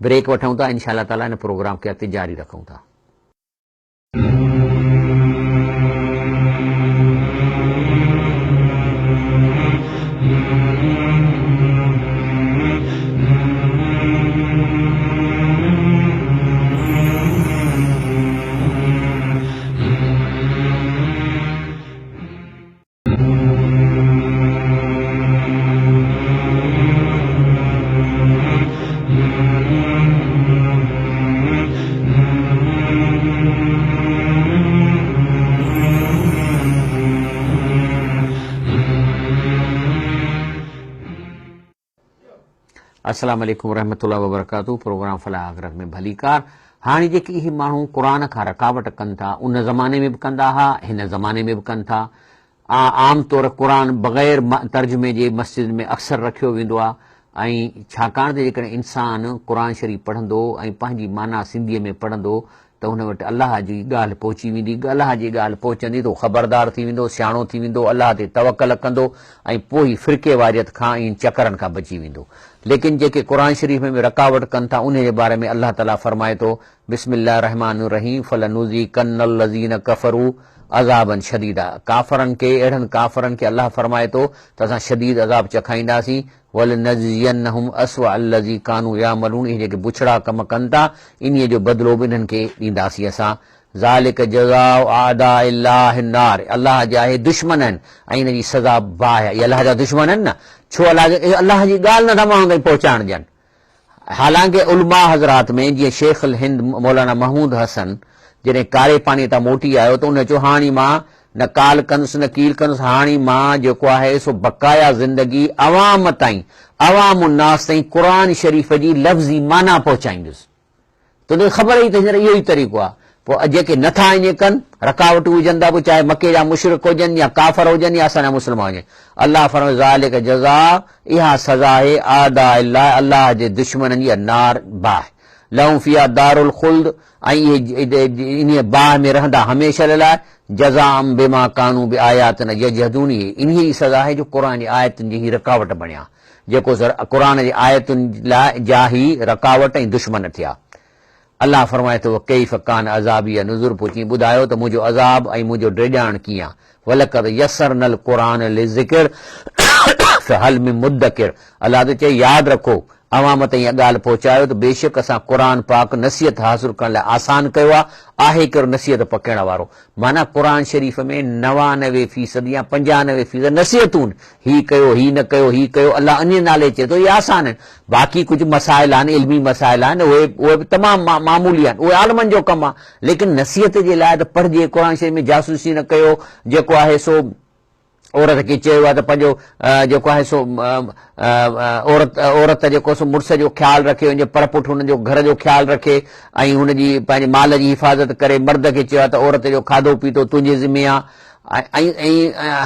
Speaker 1: بريڪ وٺون ٿا، انشاء الله تعاليٰ هن پروگرام کي اڳتي جاري رکون ٿا. السلام عليڪم ورحمة الله وبرڪاته پروگرام فلاح آخرت ۾ ڀليڪار هاڻي جيڪي اهي ماڻهو قرآن کان رڪاوٽ ڪن ٿا ان زماني ۾ به ڪندا ها هن زماني ۾ به ڪن ٿا عام طور قرآن بغير ترجمي جي مسجد ۾ اڪثر رکيو ويندو آهي ۽ ڇاڪاڻ ته جيڪڏهن انسان قرآن شريف پڙهندو ۽ پنهنجي معنيٰ سنڌيء ۾ پڙهندو ته هن وٽ الله جي ڳالهه پهچي ويندي، الله جي ڳالهه پهچندي ته هو خبردار ٿي ويندو، سياڻو ٿي ويندو، الله تي توڪل ڪندو ۽ پوء هي فرقيواريت کان ۽ چڪرن کان بچي ويندو. ليڪن جيڪي قرآن شريف ۾ به رڪاوٽ ڪن ٿا انهي جي باري ۾ الله تعاليٰ فرمائي ٿو، بسم الله الرحمٰن الرحيم فلنذيقن الذين ڪفروا عذابا شديدا ڪافرن کي، اهڙن ڪافرن کي الله فرمائي ٿو ته اسان شديد عذاب چکائينداسين، ولنجزينهم اسوء الذي ڪانوا يعملون اهي جيڪي بڇڙا ڪم ڪن ٿا انهيء جو بدلو به انهن کي ڏينداسين اسان ذلڪ جزاء اعداء الله النار الله جا اهي دشمن آهن ۽ انهن جي سزا باهه آهي اهي الله جا دشمن آهن نه ڇو الله جا اهي الله جي ڳالهه نٿا ماڻهن تائين پهچائڻ ڏين حالانڪه علماء حضرات ۾ جيئن شيخ الهند مولانا محمود حسن جڏهن ڪاري پاڻيء تان موٽي آيو ته ان چيو هاڻي مان نه قال ڪندس نه قيل ڪندس هاڻي مان جيڪو آهي سو بقايا زندگي عوام تائين، عوام الناس تائين قرآن شريف جي لفظي معنيٰ پهچائيندس. توکي خبر هئي ته هينئر اهو ئي طريقو آهي. پوء جيڪي نه ٿا ائين ڪن، رڪاوٽون وجهن ٿا پوء چاهي مڪي جا مشرڪ هجن يا ڪافر هجن يا اسان جا مسلمان هجن. الله فرمائي ذلڪ جزاء اها سزا آهي اعداء الله الله جي دشمنن جي النار باهه لهم فيها دار الخلد ۽ اهي انهيء باهه ۾ رهندا هميشه لاء، جزاء بما ڪانوا بآياتنا يجحدون اهي انهيء جي سزا آهي جو قرآن جي آيتن جي هي رڪاوٽ بڻيا، جيڪو قرآن جي آيتن لاء جا هي رڪاوٽ ۽ دشمن ٿيا. الله فرمائي ٿو، وڪيف ڪان عذابي ونذر پوء چئين ٻڌايو ته منهنجو عذاب ۽ منهنجو ڊيڄارڻ ڪيئن آهي؟ ولقد يسرنا القرآن للذڪر فهل من مدڪر الله ٿو چئي ياد رکو عوام تائين اها ڳالهه پهچايو ته بيشڪ اسان قرآن پاڪ نصيحت حاصل ڪرڻ لاء آسان ڪيو آهي، آهي ڪهڙو نصيحت پکيڙڻ وارو؟ معنيٰ قرآن شريف ۾ 99 فيصد يا 95 فيصد نصيحتون، هي ڪيو، هي نه ڪيو، هي ڪيو، الله انهيء نالي چئي ٿو اهي آسان آهن. باقي ڪجهه مسائل آهن، علمي مسائل آهن، اهي اهي به تمام معمولي آهن، اهي عالمن جو ڪم آهي، ليڪن نصيحت جي لاء ته پڙهجي، قرآن شريف ۾ جاسوسي نه ڪيو، جيڪو آهي سو. عورت کي چيو آهي ته پنهنجو جيڪو آهي سو عورت عورت جيڪو سو مڙس جو خيال رکي ان جي پر پٺ هن جو گهر جو خيال رکي ۽ هن جي پنهنجي مال جي حفاظت ڪري مرد کي چيو آهي ته عورت جو کاڌو پيتو تنهنجي ذمي آهي ۽ ۽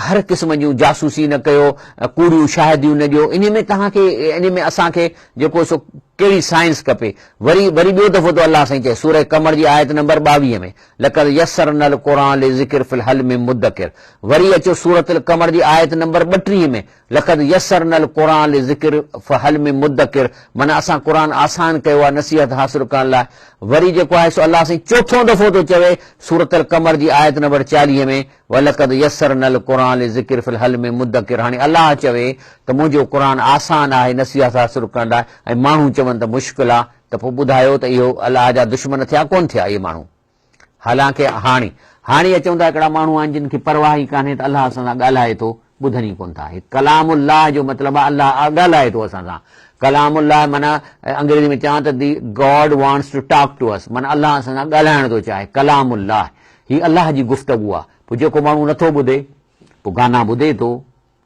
Speaker 1: هر قسم جون جاسوسي نه ڪيو ڪوڙيون شاهديون نه ڏيو انهي ۾ توهان کي انهي ۾ اسان کي جيڪو سو ڪهڙي سائنس کپي وري وري ٻيو دفعو ٿو الله سائين چئي سوره قمر جي آيت نمبر 22 ۾ لقد يسرنا القرآن للذڪر فهل من مدڪر وري اچو سورة القمر جي آيت نمبر 32 ۾ لقد يسرنا القرآن للذڪر فهل من مدڪر معنيٰ اسان قرآن آسان ڪيو آهي نصيحت حاصل ڪرڻ لاء وري جيڪو آهي سو الله سائين چوٿون دفعو ٿو چوي سورة القمر جي آيت نمبر 40 ۾ ولقد يسرنا القرآن للذڪر فهل من مدڪر هاڻي الله چوي ته منهنجو قرآن آسان آهي نصيحت حاصل ڪرڻ لاء ۽ ماڻهو چون ته مشڪل آهي ته پوء ٻڌايو ته اهو الله جا دشمن ٿيا ڪونه ٿيا اهي ماڻهو؟ حالانڪه هاڻي هاڻي اچون ٿا هڪڙا ماڻهو آهن جن کي پرواهه ئي ڪانهي ته الله اسان سان ڳالهائي ٿو ٻڌن ئي ڪونه ٿا. هي ڪلام الله جو مطلب آهي الله ڳالهائي ٿو اسان سان. ڪلام الله معنيٰ انگريزي ۾ چوان ته the God wants to talk to us معنيٰ الله اسان سان ڳالهائڻ ٿو چاهي. ڪلام الله هي الله جي گفتگو آهي. پوء جيڪو ماڻهو نٿو ٻڌي پوء گانا ٻڌي ٿو.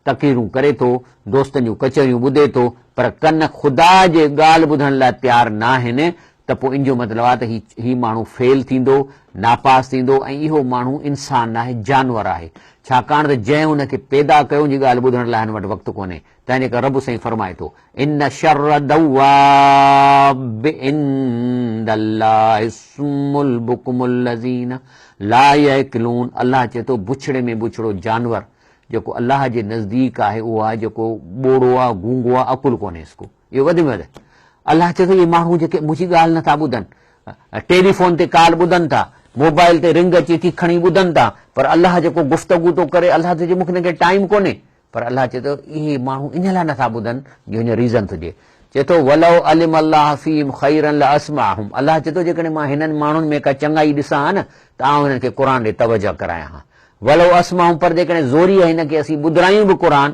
Speaker 1: تقريرون ڪري ٿو، دوستن جون ڪچهريون ٻڌي ٿو، پر ڪن خدا جي ڳالهه ٻڌڻ لاء تيار ناهن ته پوء ان جو مطلب آهي ته هي هي ماڻهو فيل ٿيندو، ناپاس ٿيندو ۽ اهو ماڻهو انسان ناهي جانور آهي، ڇاڪاڻ ته جنهن هن کي پيدا ڪيو ان جي ڳالهه ٻڌڻ لاء هن وٽ وقت ڪونهي، تنهن جي ڪري رب سائين فرمائي ٿو، ان شر الدواب عند الله الصم البڪم الذين لا يعقلون الله چئي ٿو بڇڙي ۾ بڇڙو جانور جيڪو الله جي نزديڪ آهي اهو آهي جيڪو ٻوڙو آهي، گونگو آهي، عقل ڪونهيس ڪو. اهو وڌ ۾ وڌ الله چئي ٿو اهي ماڻهو جيڪي منهنجي ڳالهه نٿا ٻڌن، ٽيليفون تي ڪال ٻڌن ٿا، موبائل تي رنگ اچي ٿي کڻي ٻڌن ٿا، پر الله جيڪو گفتگو ٿو ڪري الله ٿو چئي مون کي هن کي ٽائيم ڪونهي. پر الله چئي ٿو اهي ماڻهو ان لاء نٿا ٻڌن جو هن ريزن ٿو ڏئي. چئي ٿو ولو علم الله فيهم خيرا لاسمعهم الله چئي ٿو جيڪڏهن مان هنن ماڻهن ۾ ڪا چڱائي ڏسان ها نه ته آئون هنن کي قرآن ڏي توجه ڪرايان ها. ولو اسمعهم پر جيڪڏهن زوريء هن کي اسين ٻڌرايون به قرآن،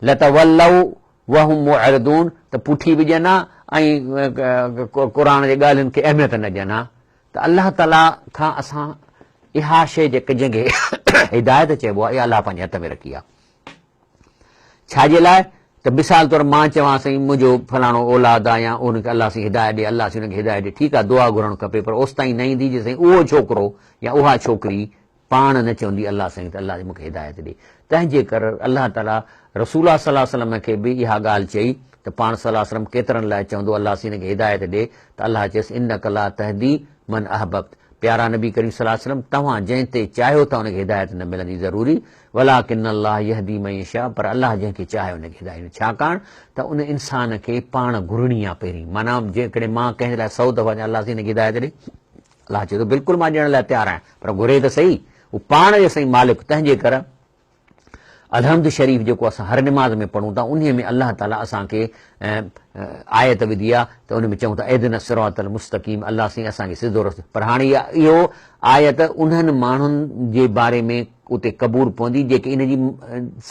Speaker 1: لتولوا وهم معرضون ته پٺي به ڏين ها ۽ قرآن جي ڳالهين کي اهميت نه ڏين ها ته الله تعاليٰ کان اسان اها شيء جيڪا جنهن کي هدايت چئبو آهي اها الله پنهنجي هٿ ۾ رکي آهي. ڇا جي لاء ته مثال طور مان چوان سائين منهنجو فلاڻو اولاد آ يا ان کي الله سائين هدايت ڏي الله سائين ان کي هدايت ڏي ٺيڪ آ دعا گهرڻ کپي پر اوستائين نه ايندي جيستائين اهو ڇوڪرو يا اها ڇوڪري پاڻ نه چوندي الله سائين ته الله مون کي هدايت ڏي. تنهن جي ڪر الله تعاليٰ رسول الله صلي الله عليه وسلم کي به اها ڳالهه چئي ته پاڻ صلي الله عليه وسلم ڪيترن لاء چوندو الله سائين هن کي هدايت ڏي ته الله چيس انک لا تهدي من احببت پيارا نبي ڪريم صلي الله عليه وسلم توهان جنهن تي چاهيو ٿا ان کي هدايت نه ملندي ضروري ولڪن الله يهدي من يشاء پر الله جنهن کي چاهي ان کي هدايت ڏيندو ڇاڪاڻ ته ان انسان کي پاڻ گهرڻي آهي پهرين معنيٰ جيڪڏهن مان ڪنهن لاء سئو دفعا چوان الله سائين هن کي هدايت ڏي الله چئي ٿو بلڪل مان ڏيڻ لاء تيار آهيان پر گهري ته سهي هو پاڻ جو سائين مالڪ تنهن جي ڪر الحمد شريف جيڪو اسان هر نماز ۾ پڙهون ٿا انهي ۾ الله تعالي اسان کي آيت وڌي آهي ته ان ۾ چئون ٿا اهدنا الصراط المستقيم الله سائين اسان کي سڌو رستو پر هاڻي اهو آيت انهن ماڻهن جي باري ۾ اتي قبول پوندي جيڪي ان جي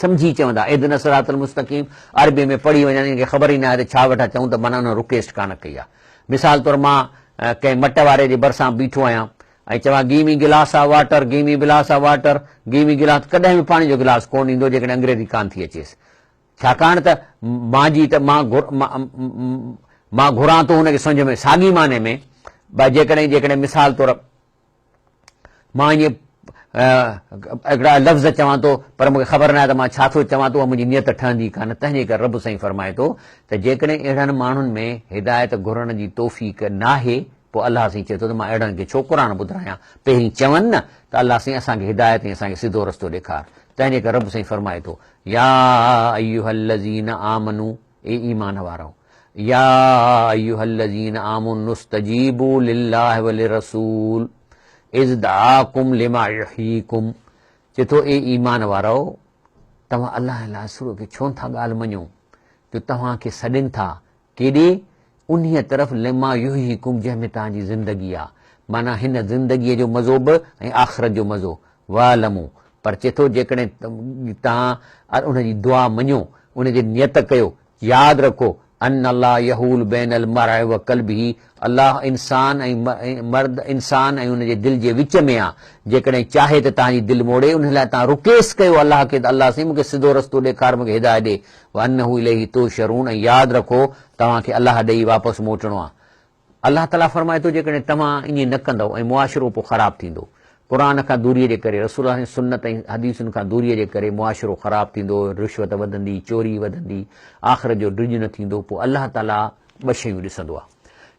Speaker 1: سمجهي چوندا اهدنا الصراط المستقيم عربي ۾ پڙهي وڃن ان کي خبر ئي نه آهي ته ڇا ويٺا چئون ته معنيٰ انهن رڪويسٽ ڪانه ڪئي آهي مثال طور مان ڪنهن مٽ واري جي ڀرسان بيٺو آهيان ۽ چوان give me glass of water, give me glass of water, give me glass ڪڏهن به پاڻي جو گلاس ڪونه ڏيندو جيڪڏهن انگريزي ڪانه ٿي اچيس. ڇاڪاڻ ته مان جي ته مان مان گهران ٿو هن کي سمجهه ۾ ساڳي معني ۾ جيڪڏهن جيڪڏهن مثال طور مان ائين هڪڙا لفظ چوان ٿو پر مون کي خبر ناهي ته مان ڇا ٿو چوان ٿو اها منهنجي نيت ٺهندي ڪانه تنهن جي ڪري رب سائين فرمائي ٿو ته جيڪڏهن اهڙن ماڻهن ۾ هدايت گهرڻ جي توفيق ناهي پوء الله سائين چئي ٿو ته مان اهڙن کي ڇو قرآن ٻڌرايان پهرين چون نه ته الله سائين اسان کي هدايت ۽ اسان کي سڌو رستو ڏيکار تنهن جي ڪري رب سائين فرمائي ٿو يا ايها الذين آمنو اي ايمان وارؤ! يا ايها الذين آمنوا استجيبوا لله وللرسول اذ دعاڪم لما يحييڪم چئي ٿو اي ايمان وارؤ! توهان الله ۽ الله رسول کي ڇو نٿا ڳالهه مڃو جو توهان کي سڏين ٿا ڪيڏي؟ انهيء طرف لما يحييڪم جنهن ۾ توهان جي زندگي آ معنيٰ هن زندگيء جو مزو به ۽ آخرت جو مزو واعلموا پر چئي ٿو جيڪڏهن توهان ان جي دعا مڃو، ان جي نيت ڪيو، ياد رکو، ان الله يحول بين المرء وقلبه الله انسان ۽ مرد انسان ۽ ان جي دل جي وچ ۾ آ، جيڪڏهن چاهي ته توهان جي دل موڙي، ان لاء توهان رڪيس ڪيو الله کي ته الله سائين مون کي سڌو رستو ڏيکار، مون کي هدايت ڏي، وانه اليه تحشرون ۽ ياد رکو توهان کي الله ڏي ئي واپس موٽڻو آ. الله تعاليٰ فرمائي ٿو جيڪڏهن توهان ائين نه ڪندؤ ۽ معاشرو پوء خراب ٿيندو. قرآن کان دوريء جي ڪري، رسول الله جي سنت ۽ حديثن کان دوريء جي ڪري معاشرو خراب ٿيندو، رشوت وڌندي، چوري وڌندي، آخرت جو ڊڄ نه ٿيندو، پوء الله تعاليٰ ٻه شيون ڏسندو آهي.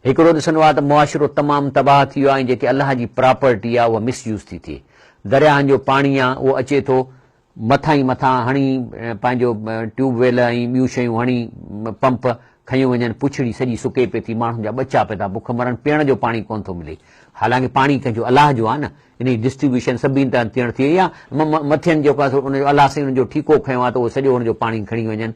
Speaker 1: هڪڙو ڏسندو آهي ته معاشرو تمام تباهه ٿي ويو آهي ۽ جيڪي الله جي پراپرٽي آهي اها مس يوز ٿي ٿئي. درياهن جو پاڻي آهي اهو اچي ٿو مٿان ئي مٿان هڻي پنهنجو ٽيوب ويل ۽ ٻيون شيون هڻي پمپ کنيو وڃن، پڇڙي سڄي سڪي پئي ٿي، ماڻهن جا ٻچا پئي ٿا بک مرن، پيئڻ جو پاڻي ڪونه ٿو ملي، حالانڪه پاڻي ڪنهن جو الله جو آهي نه، ان جي ڊسٽريبيوشن سڀني تائين ٿيڻ ٿئي يا مٿين جيڪو آهي سو ان جو الله سائين ان جو ٺيڪو کنيو آهي ته اهو سڄو ان جو پاڻي کڻي وڃن،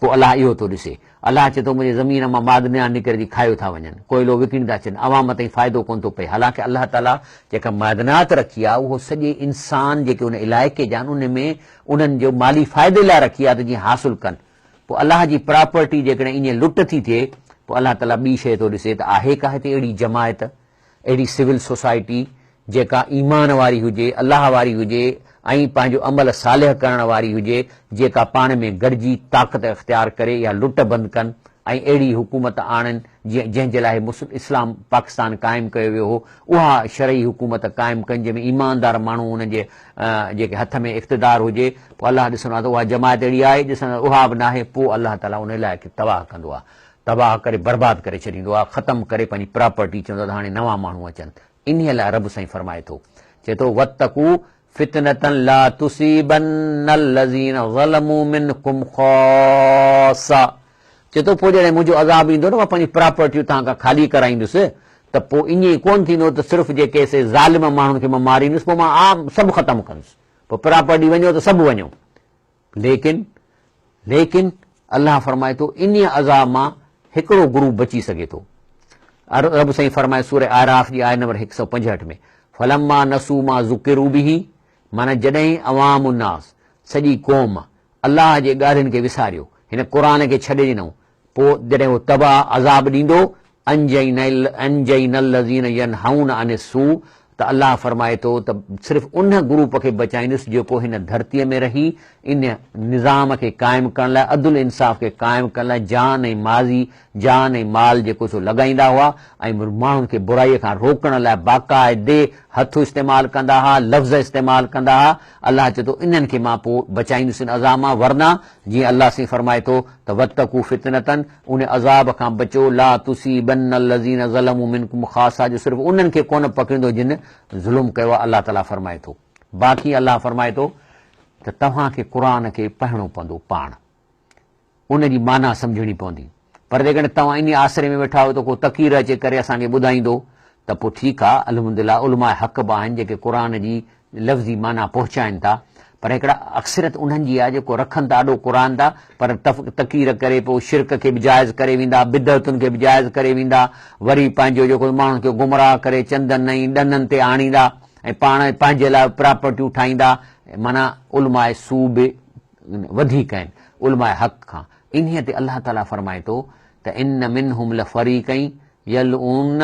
Speaker 1: پوء الله اهو ٿو ڏسي. الله چئي ٿو منهنجي زمين مان معدنيات نڪري ٿي کايو ٿا وڃن، ڪوئلو وڪڻي ٿا ڇڏن، عوام تائين فائدو ڪونه ٿو پئي، حالانڪه الله تعاليٰ جيڪا معدنيات رکي آهي اهو سڄي انسان جيڪي ان علائقي جا آهن ان ۾ انهن جو مالي فائدي لاء رکي آهي ته جيئن حاصل ڪن. پوء الله جي پراپرٽي جيڪڏهن ائين لٽ ٿي ٿئي پوء الله تعاليٰ ٻي شيء ٿو ڏسي ته آهي ڪا هتي اهڙي جماعت اهڙي سول سوسائٽي جيڪا ايمان واري هجي، الله واري هجي ۽ پنهنجو عمل صالح ڪرڻ واري هجي، جيڪا پاڻ ۾ گڏجي طاقت اختيار ڪري اها لٽ بند ڪن ۽ اهڙي حڪومت آڻن جيئن جنهن جي لاء اسلام پاڪستان قائم ڪيو ويو هو اها شرعي حڪومت قائم ڪن جنهن ۾ ايماندار ماڻهو انهن جي جيڪي هٿ ۾ اقتدار هجي پوء الله ڏسندو آهي ته اها جماعت اهڙي آهي ڏسندو اها به ناهي پوء الله تعاليٰ ان علائقي کي تباهه ڪندو آهي. تباهه ڪري برباد ڪري ڇڏيندو آهي، ختم ڪري پنهنجي پراپرٽي چوندو آهي ته هاڻي نوان ماڻهو اچن. انهيء لاء رب سائين فرمائي ٿو، چئي ٿو، واتقوا فتنة لا تصيبن الذين ظلموا منڪم خاصة چئي ٿو پوء جڏهن منهنجو عذاب ايندو نه مان پنهنجي پراپرٽيون توهان کان خالي ڪرائيندس ته پوء ائين ڪونه ٿيندو ته صرف جيڪي سي ظالم ماڻهن کي مان ماريندس پوء مان عام سڀ ختم ڪندس پوء پراپرٽي وڃو ته سڀ وڃو. ليڪن ليڪن الله فرمائي ٿو انهيء عذاب مان هڪڙو گروپ بچي سگهي ٿو. رب سائين فرمائي سوره اعراف جي آيت نمبر 165 ۾ فلما نسوا ما ذڪروا به معنيٰ جڏهن عوام الناس، سڄي قوم، الله جي ڳالهين کي وساريو، هن قرآن کي ڇڏي ڏنائون، پوء جڏهن هو تباهه عذاب ڏيندو، انجينا الذين ينهون عن السوء ته الله فرمائي ٿو ته صرف ان گروپ کي بچائيندس جيڪو هن ڌرتيء ۾ رهي ان نظام کي قائم ڪرڻ لاء عدل انصاف کي قائم ڪرڻ لاء جان ۽ ماضي جان ۽ مال جيڪو سو لڳائيندا هئا ۽ ماڻهن کي برائي کان روڪڻ لاء باقاعدي هٿ استعمال ڪندا ها، لفظ استعمال ڪندا ها، الله چئي ٿو انهن کي مان پوء بچائيندس ان عذاب مان، ورنه جيئن الله سائين فرمائي ٿو ته واتقوا فتنة ان عذاب کان بچو لا تصيبن الذين ظلموا منڪم خاصة جو صرف انهن کي ڪونه پڪڙيندو جن ظلم ڪيو آهي الله تعالي فرمائي ٿو باقي الله فرمائي ٿو ته توهان کي قرآن کي پڙهڻو پوندو پاڻ ان جي معنيٰ سمجهڻي پوندي. پر جيڪڏهن توهان انهيء آسري ۾ ويٺا آهيو ته ڪو تقرير اچي ڪري اسان کي ٻڌائيندو ته پوء ٺيڪ آهي، الحمدلله علماء حق به آهن جيڪي قرآن جي لفظي معنيٰ پهچائن ٿا پر هڪڙا اڪثريت انهن جي آهي جيڪو رکن ٿا آڏو قرآن ٿا پر تقرير ڪري پوء شرڪ کي به جائز ڪري ويندا، بدعتن کي به جائز ڪري ويندا، وري پنهنجو جيڪو ماڻهن کي گمراهه ڪري چندن ۽ ڏنن تي آڻيندا ۽ پاڻ پنهنجي لاء پراپرٽيون ٺاهيندا معنيٰ علماء سوء به وڌيڪ آهن علماء حق کان. انهيء تي الله تعاليٰ فرمائي ٿو ته ان منهم لفريقا يلوون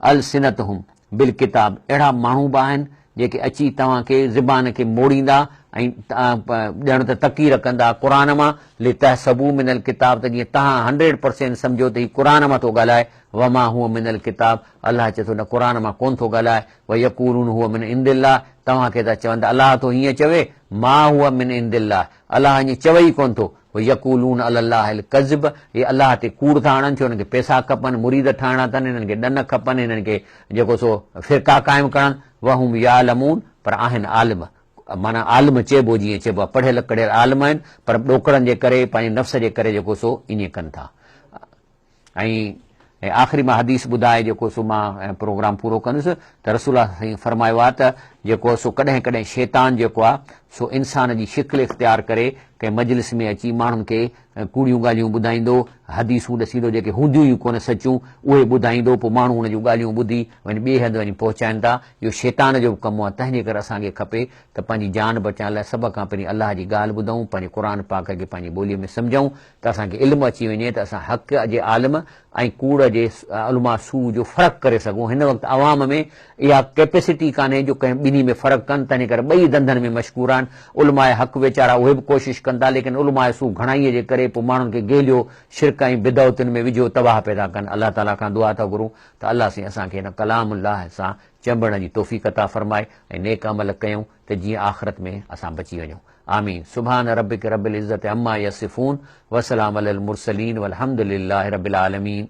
Speaker 1: السنتهم بالڪتاب اهڙا ماڻهو به آهن جيڪي اچي توهان کي زبان کي موڙيندا ۽ ڄڻ ته تقرير ڪندا قرآن مان لتحسبوه من الڪتاب ته جيئن توهان هنڊريڊ پرسينٽ سمجهو ته هي قرآن مان ٿو ڳالهائي وما هو من الڪتاب الله چئي ٿو نه قرآن مان ڪونه ٿو ڳالهائي ويقولون هو من عند الله توهان کي ٿا چون ته الله ٿو هيئن چوي ما هو من عند الله الله ائين چوي ئي ڪونه ٿو ويقولون علي الله الڪذب اهي الله تي ڪوڙ ٿا هڻن ڇو هنن کي پئسا کپن مريد ٺاهڻا اٿن هنن کي ڏن کپن هنن کي جيڪو سو فرقا قائم ڪرڻ وهم يعلمون پر آهن عالم معنيٰ عالم چئبو جيئن چئبو آهي پڙهيل ڪڙهيل عالم آهن پر ڏوڪڙن جي ڪري پنهنجي نفس جي ڪري جيڪو سو ائين ڪن ٿا ۽ آخري مان حديث ٻڌائي جيڪو سو مان پروگرام پورو ڪندس ته رسول الله سائين فرمايو آهي ته جيڪو سو ڪڏهن ڪڏهن شيطان جيڪو آهي سو انسان جي شڪل اختيار ڪري ڪنهن مجلس ۾ اچي ماڻهن کي ڪوڙيون ڳالهيون ٻڌائيندو حديثون ڏسيندو جيڪي هونديون ئي ڪونه سچيون اهي ٻڌائيندو پوء ماڻهو ان جون ڳالهيون ٻڌي وڃي ٻئي هنڌ وڃي پهچائن ٿا اهو شيطان جو به ڪم آهي تنهن جي ڪري اسان کي کپي ته پنهنجي جان بچائڻ لاء سڀ کان پهرين الله جي ڳالهه ٻڌون پنهنجي قرآن پاڪ کي پنهنجي ٻولي ۾ سمجهون ته اسان کي علم اچي وڃي ته اسان حق جي عالم ۽ ڪوڙ جي علماء سوء جو فرق ڪري سگهون. هن وقت عوام ۾ اها ڪيپيسٽي ڪانهي جو ڪنهن ٻنهي ۾ فرق ڪن، تنهن ڪري ٻئي ڌنڌن ۾ مشغول آهن. علماء حق ويچارا اهي به ڪوشش ڪن ٿا، ليڪن علماء سوء گهڻائيء جي ڪري پوء ماڻهن کي گيليو شرڪ ۽ بدعتن ۾ وجهيو تباهه پيدا ڪن. الله تعاليٰ کان دعا ٿا گهرون ته الله سائين اسان کي هن ڪلام الله سان چنبڙڻ جي توفيق عطا فرمائي ۽ نيڪ عمل ڪيون ته جيئن آخرت ۾ اسان بچي وڃون. آمين سبحان ربک رب العزت عما يصفون وسلام علي المرسلين والحمد لله رب العالمين.